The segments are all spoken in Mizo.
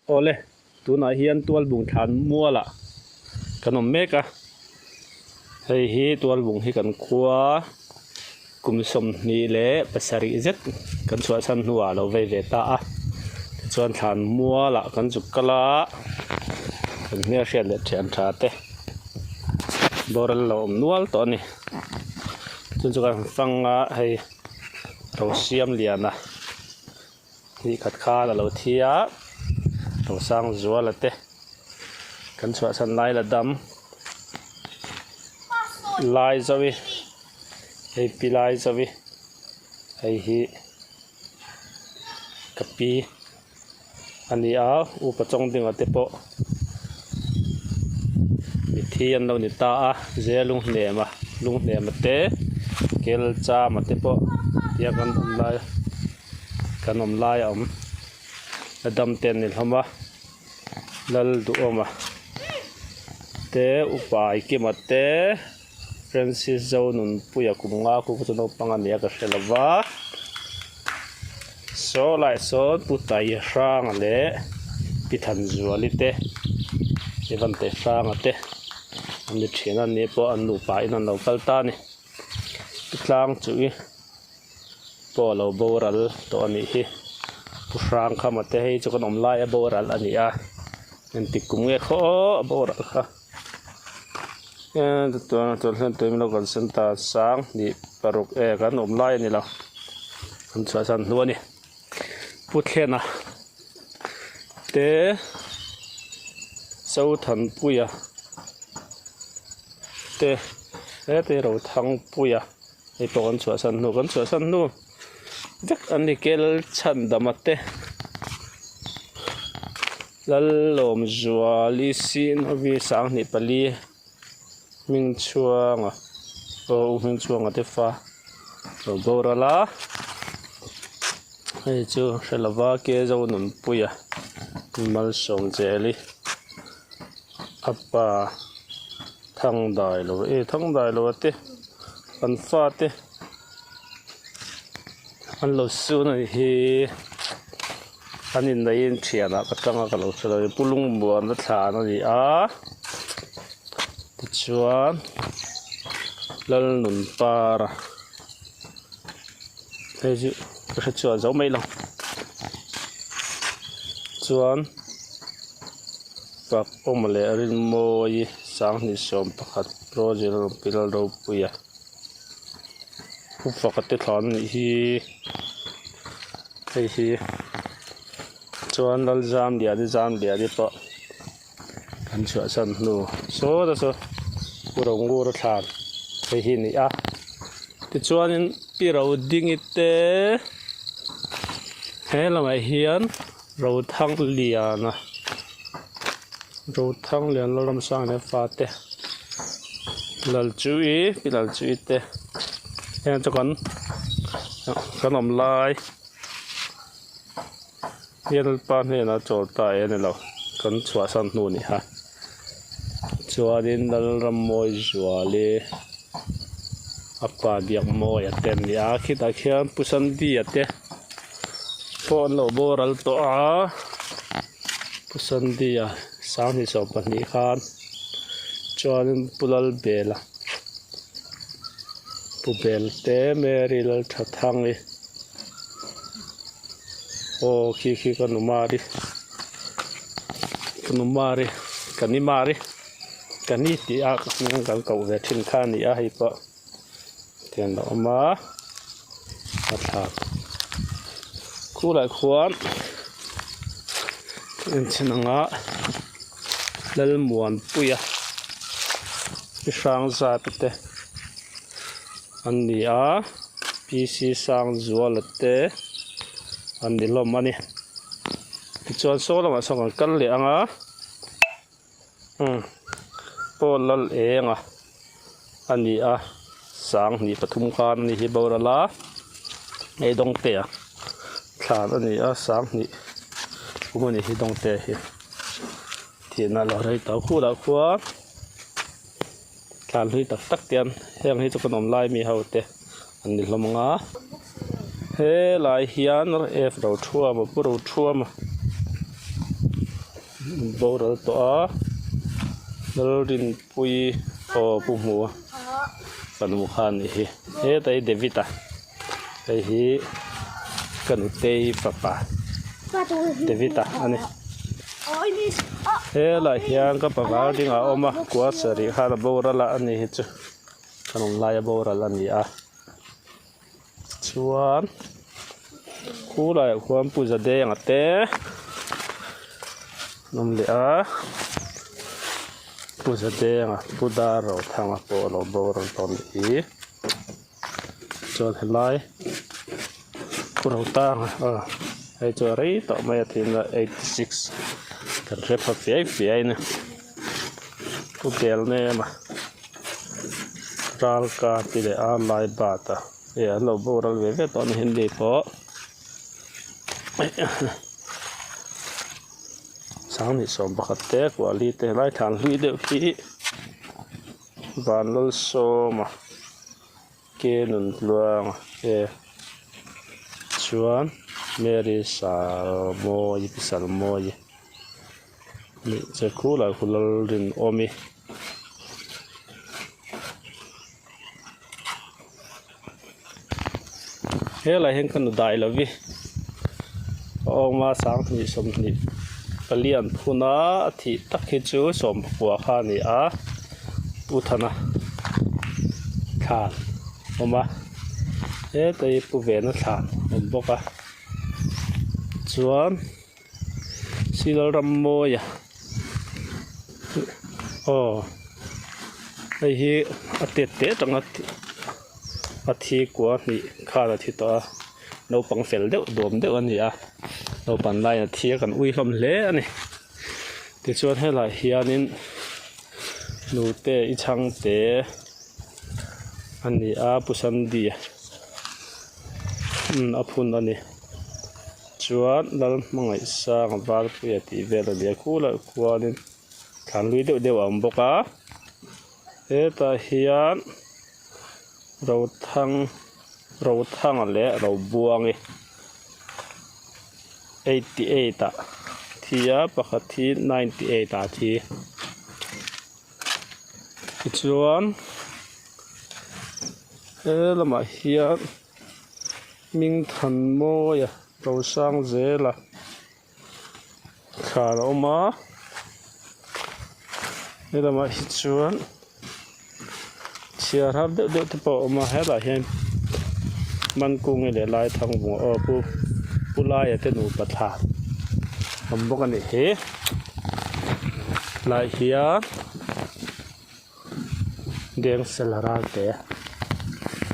Awle, tunah hian Tualbung thlan mualah kan awm mek a, hei hi Tualbung hi kan khua kum 27 zet kan chhuahsan hnuah a lo vei ve ta a, tichuan thlan mualah kan zuk kal a, kan hmelhriat leh thian tha te boral lo awm nual tawh a ni, chun chu kan fang a hei Rosiamliana. Hnih khat khan a lo thi a, Rosang Zuala te kan chhuahsan lai la dam lai zo i hei pi lai zo i hei hi ka pi a ni a upa chawng dinga te pawh mithi an lo ni ta a Zelunghnem a Lunghnema te Kelchama te pawh tiang an awm lai. Kan awm lai a awm a dam te an ni hlawm a lal duhawma te upa Aikima te Francis Zonunpuia kum nga khu chu naupang a ni a ka hre lo va saw laiah sawn pu Taihranga leh Pi Thanzuali te Ivan Taihranga te an ni thin a ni pawh an nupa in an lo kal ta a ni tlang chu i. pawh a lo boral tawh a nih hi pu hrang khama te hei chu kan awm lai a boral a ni a engtik kum nge khaw aw a boral kha local center sang hnih paruk e kan awm lai a ni lo kan chhuahsan hnu a ni pu thlena te Zothanpuia te hete Rothangpuia. Hei pawh kan chhuahsan hnu kan chhuahsan hnu vek an ni kel chhan dama te Lalawmzuali Sinovi 24 hming chhuanga aw u hming chhuanga te fa lo boral a hei chu hre lova ke Zonunpuia Malsawmzeli a pa. Thang dai lo e thang dai lo ate kan fate an lo sun a nih hi an inneihin thianah ka tang a ka lo hre lo pu lungmuan a thlan a ni a tichuan Lalnunpara hei chu ka hre chhuah zo mai lo chuan. Fak awm leh Rinmawi 21 Project Pilal Ropuia Pu Faka te thlan a nih hi hei hi chuan Lalzamliani Zamliani pawh an chhuahsan hnu saw te chu Pu Rongura thlan hei hi a ni a tichuanin Pi Rodingi te he lamah hian. Rothangliana Rothangliana Lalramsanga leh fate Lalchuii pi Lalchuii te heng chu kan kan awm lai hian Lalpa hnenah chawl ta e a ni lo kan chhuahsan hnu a ni kha chuanin Lalrammawizuali a pa Biakmawia te an ni a khitah khian Pu Sandy-a te. Pawh an lo boral tawh a Pu Sandy-a 2022 khan chuanin Pu Lalbela Pu Belte Mary Lalthathangi aw khi khi ka nu Mari ka nu Mari ka ni Mari ka ni tih a kan koh ve thin kha a ni a hei pawh. Tian a awm a a thlak khulai khuan enchhin anga Lalmuanpuia chi hrang zat te an ni a P C Sangzuala te an ni hlawm a ni tichuan saw lamah sawn kan kal leh ang a. Umm pawl lal eng a a ni a 23 khan a ni hi boral a hei dawngte a thlan a ni a 20 kum a ni hi dawngte hi thihna a lo rei tawh khulah khuan thlan hlui tak tak te hian heng hi chu kan awm lai mi ho te an ni hlawm ang a helai hian F Rothuama Pu Rothuama. Boral tawh a Lalrinpuii aw pu hmu a fanu kha a nih hi heta hi David a hei hi ka nutei fapa David a a ni helaiah hian ka pa val ding a awm a kua sarih khan a boral a a ni hi chu kan awm laia boral a ni a. Chuan khulaiah khuan pu Zadenga te an awm leh a pu Zadenga pu Darrothanga pawh a lo boral tawh a nih hi chuan helai pu Rotanga aw hei chu a rei tawh mai a thihna 86 kan hre pha fiai fiai a ni pu Belnema. Ralka ti leh a lai bat a hei an lo boral ve ve tawh a ni hindi pawh sanghnih 11 te kuali te helai thlan hlui deuh hi Vanlalsawma ke nun tluanga te chuan Mary Salmawi pi Salmawi nih che khulai khu Lalrinawmi. Helai hian ka nu dai lovi a awm a 20 24 an phun a a thih tak hi chu 19 kha a ni a Pu Thana thlan a awm a heta hi Pu Vena thlan a awm bawk a chuan. Silal Rammawia aw hei hi a tet te atanga a thi kua hnih khan a thi tawh a naupang fel deuh duam deuh a ni a naupan laiin a thi a kan ui hlawm hle a ni tichuan helaiah hianin nute i chhangte a ni a Pu Sandy a phun a ni. Chuan Lalhmangaihsanga Valpuia tih vel a nia khulah khuanin thlan hlui deuh deuh a awm bawk a hetah hian Rothang Rothanga leh Robuangi 88 ah thi a pakhat hi 98 ah a thi tichuan he lamah hian. Hming than mawi a lo sang zel a thlan a awm a he lamah hi chuan chhiar har deuh deuh te pawh a awm a helaiah hian Mankungi leh Laithangvunga aw pu pu Laia te nupa thlan a awm bawk a nih hi tlaiah hian. Dengsel ral te a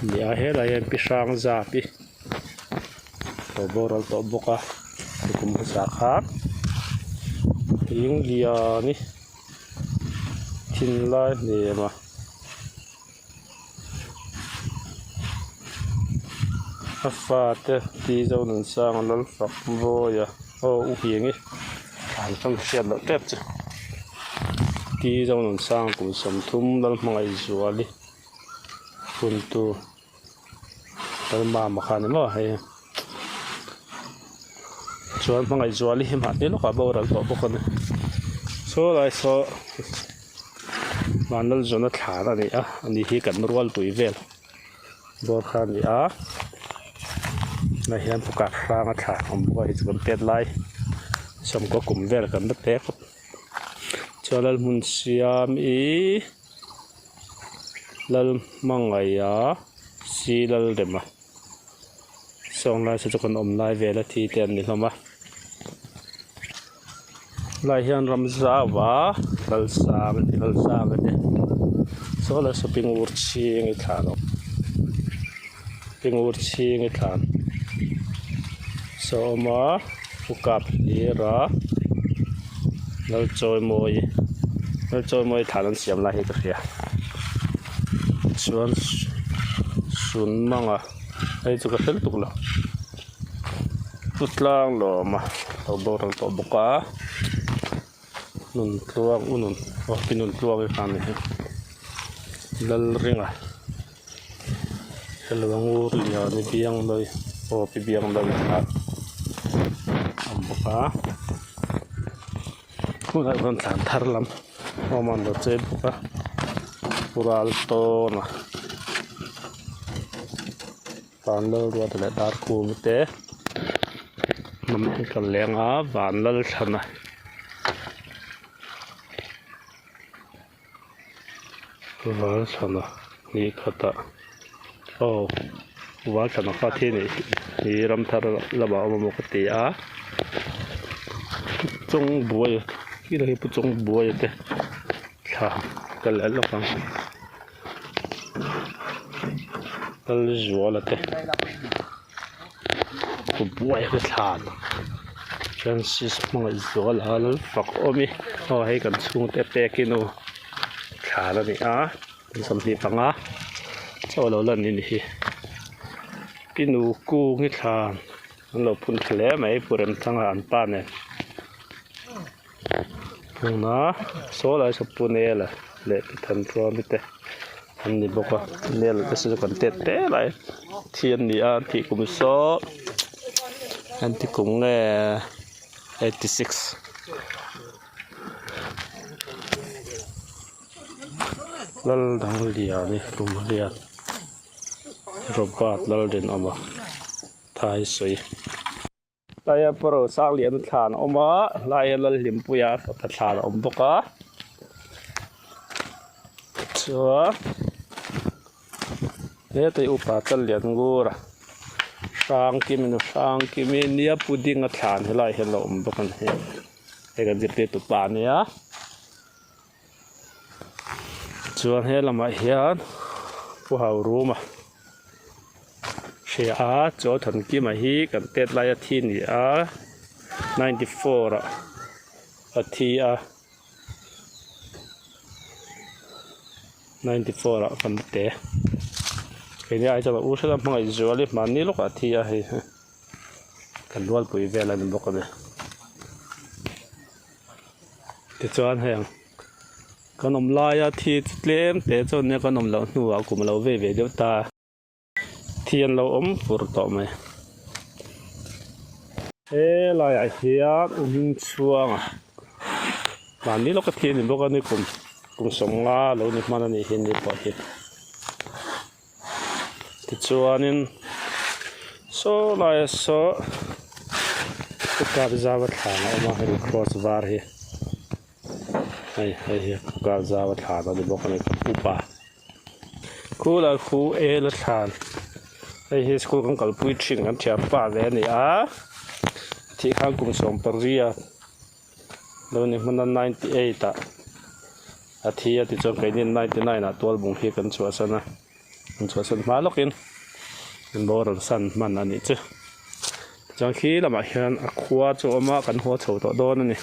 ni a helai hian pi hrang zap hi lo boral tawh bawk a kum hmasa khan thing lian hi thinlai hnem a a fate ti zo nunsanga lalfak mawia aw u hiangi an hrawn hriat loh tep chu. Ti Zonunsang kum 30 Lalhmangaihzuali huntu Lalmama kha a ni maw hei chuan Hmangaihzuali hi mahni lawkah boral tawh bawk a ni saw lai saw Vanlalzawna thlan a ni a ani hi kan rualpui vel bawr kha a ni a tunah hian pukar hrang a thla awm bawk a hei chu kan pet lai sawmkaw kum vel kan la pe khawp. Chuan Lalhmun siam i Lalhmangaia si Lalrema sawng lai saw chu kan awm lai vel a thi te an ni hlawm a lai hian ram zau a Lalsang a ti Lalsang a ti saw lai saw pingur chhing i thlan awm pingur chhing i thlan saw a awm a. Pu kap hlir a Lalchawimawi Lalchawimawi thlan an siam lai hi ka hria chuan sun manga hei chu ka hre lutuk lo pu tlang lawm a lo boral tawh bawk a nun tluang u nun aw pi nun tluang hi kha a ni hi Lalringa. Hello ngur lian i biang lawi aw pi biang lawi kha a awm bawk a. Tunah chuan thlan thar lam awm an lo chei bawk a mural tawn a van lal ruat leh dar kung te hnam hi ka leng a van lal thlan a. Valthlana ni khatah aw Valthlana kha thi nih hi ramthar lamah a awm amaw ka ti a Chawngbuaia khilai hi pu Chawngbuaia te thla ka leh lawk ang Lalzuala te pu Buaia te thla Francis Hmangaihzuala Lalfakawmi aw hei kan chhungte pekin aw. Thlan a ni a 25 chaw lo lan ni hi pinu kung hi thlan an lo phun tha hle mai pu Remthanga an pa nen tuna saw lai saw pu Nela leh pi Thanṭuami te an ni bawk a Nela te chu kan tet te lai thi an ni a an thih kum saw an ti kum nge 86. Laldang liani kum riat Robert Lalrinawma Thaisawi. Tlai a pawh sang lian thlan a awm a hlai a Lalhlimpuia fapa thlan a awm bawk a chuan hetah upa Challian Ngura Hrangkimi nu Hrangkimi nia pudding a thlan helaiah hian a lo awm bawk a ni. Hei kan zirtirtu pa a nia chuan he lamah hian pu hau rum a hria a chaw thankima hi kan tet laia thi a ni a 94 ah a thi a 94 ah kan te keini ai chuan a u hrela hmangaih zual hi hmanni lawkah a thi a hei. Kan rualpui vel a ni bawk a ni. Tichuan heng kan awm laia thi chu tlem te chuan nia kan awm loh hnuah kum a lo vei ve deuh ta. Thi an lo awm fur tawh mai. He laiah hian u hming chhuanga mahni lawka thi a ni bawk a ni kum kum sawmnga lo ni hman a nih hi ni pawh hi. Tichuanin saw laia saw kar zau a thlan a awm a hemi cross var hi hei hei hi kar zau a thlan a ni bawk a ni ka upa khu lai khu el a thlan hei hi school kan kalpui thin kan thianpa ve a ni a thih khan kum 18 Lo ni hmana 98 ah a thi a tichuan keini 99 ah tualbung hi kan chhuahsan a kan chhuahsan hma lawkin kan boral san hman a nih chu tichuan khi lamah hian a khua chu a awm a kan haw chho tawh dawn a ni.